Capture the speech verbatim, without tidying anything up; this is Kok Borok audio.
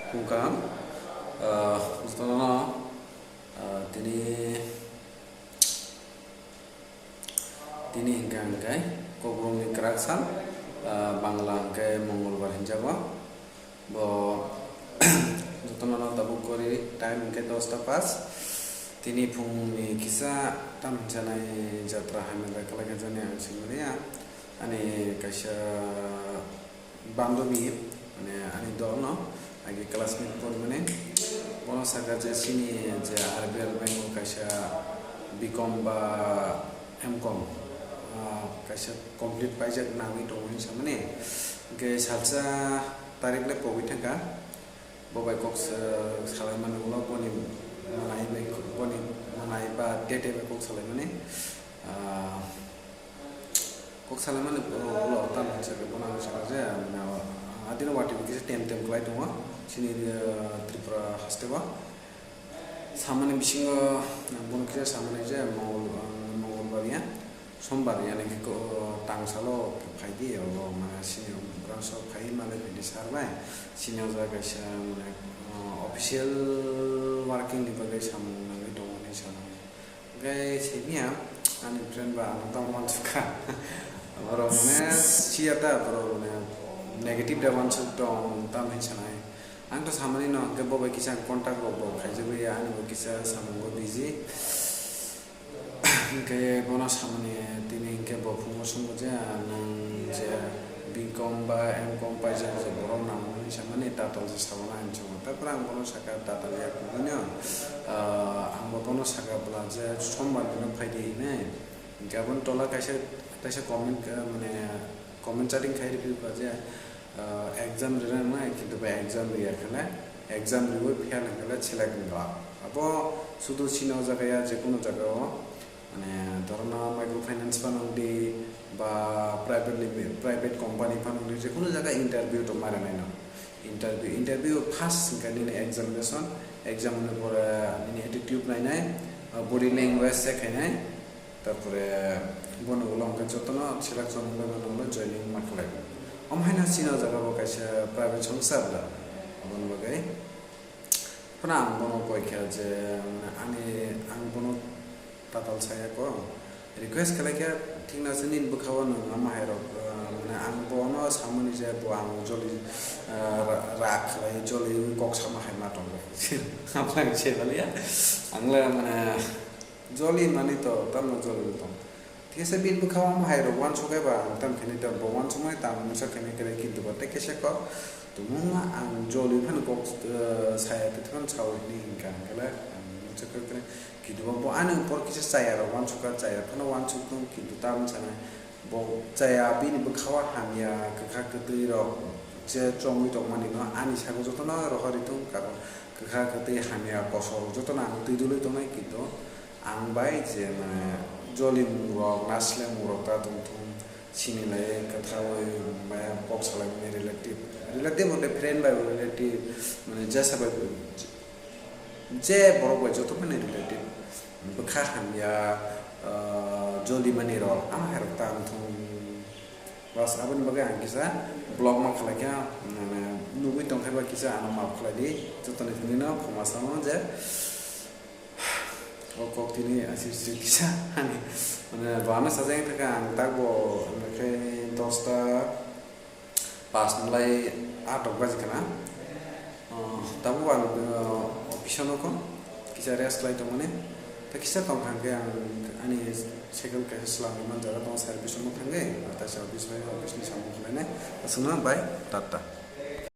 Kungkam, ah, jotono, ah, tini, tini hingka hingkai Kokborokni kwrak sal, ah, Bangla hingkai Mongolbar hinjago. Bo jotono tabuk gori time hingke dosta pass. Tini phungni kisa tam hinjanai jatra hamya bai kwlai kha jani ang singmani ya. Ani kaisa bandobi, mane ani dolno agi classmate pormani. Bono saka je chini je R B L bank o kaisa B com ba M com, ah, kaisa complete paijak nangwi tongo hinwi samani. Hingke salsa tarik le pogwi thangkha. Bo bai kok sa-, salaimani ulo boni manai bai, boni manai ba tete bai kok salaimani. Ah, kok salaimani ulo tamo hinsa khe bono ang sakha je, ah, adino watwi bo kisa tem tem kwlai tongo. Chini, ah, Tripura haste o. Samani bisingo bono kisa samani je Mongol, ah, Mongolbar ya. Sombar, yani khe ko-, tangsalo phai di, obo mane sini branch o phai male phai di sir bai. Sini o jaga kaisa mane, uh, official working ni bagwi samung nangwi tongo hinwi sanai. Hwnkhe simi ya, ani friend ba ano tamo uansukha. Borok mane siya ta, borok mane negative da uansuk tong tam hinwi sanai. Ang to samani no, hwnkhe bo bai kisa ang contact rok bo khaijagwi ya, ani bo kisa samungo busy. Hingke bono samani tini hingke bo phungo swngo je, "Nwng je B com ba M com paijak je borok nango," hinwi samani tatal je sabana hinwi swngo. Tarpore ang bono saka, "Tatal ya kubuino?" Ah, ang bo bono saka bwla je, "Sombar dino phai di," hinwi. Hingke aboni tola kaisa, kaisa comment, ah, mane comment chatting khai rwphi kha je, ah, exam rina nangnai, kintu bai exam riya khe le, exam riui fail wngkha le select wngkha. Abo sudu chini o jaga ya, je kunu jaga o, mane, dhorono microfinance phano wngdi, ba private limi-, private company phano wngdi, je kunu jaga interview to mari nai no. Interview, interview first wngkha nini examination, exam ni pore nini attitude nainai, ah, body language check khainai, Tarpore bono ulo hwnkhe jotono selection wngwi mano, ulo joining ma khlai. Omo haino chini o jaga bo kaisa private songsa bwla, aboni bagwi. Phano ang bono koi kha je, mane, ani, ang bono tatal saya ko. Request khlai kha, thik na se nini bwkha o nwng ama hai rok, ah, mane, ang bono samani je bo ang joli, ah, ra-, rak khlai, joli kok sama hai ma tongo. Apa ang se baliya? Ang le, mane, Joli mani to, tamo joli tong. Thikhe se bini bwkha o omo hai rok uansuk khe ba ang tam khini to bo uansukmani tamo mungsa khini khe kintu ba tei khe se kok tumung ang joli phano kok, eh, saya tei phano sao hini hingka hingkhe le ang mungsa khe khe kintu ba bo ani upor kisa chaya rok uansuk kha, chaya phano uansuk thung kintu tamo sanai. Bo chaya bini bwkha o hamya kwkha kwtwi rok je chongwi tongmani no ani sago jotono rohorwi thung, karon kwkha kwtwi hamya kosol jotono ang twi dulwi tongnai, kintu ang bai je mane jolimung rok, naslemung rok ta tong thung, sini lai kwthaui maya kok salaimani relative, relative hwnkhe friend bai bo relative, mane jesa bai bo. Je borok bai joto phano relative bwkha hamya, ah, jolimani rok, ama hai rok tang thung. Bas, aboni bagwi ang kisa vlog ma khlai kha, mane, nugwi tong khe ba kisa ano maaf khlai di. Jotoni thani no khoma samo je o kok tini asir sir kisa ani, mane, bo ano sajagwi thangkha ang takbo, hwnkhe dosta, Pas nolai atok baji kana. Oh, tabuk ang, oh, office o nokho kisa rest khlai tongmani. Ta kisa tong kha hwnkhe ang ani cycle kaisa swlamwi manjak, tong service o thangwi, ta sa office bai office ni samung khlainai. Aswkno bai, tata.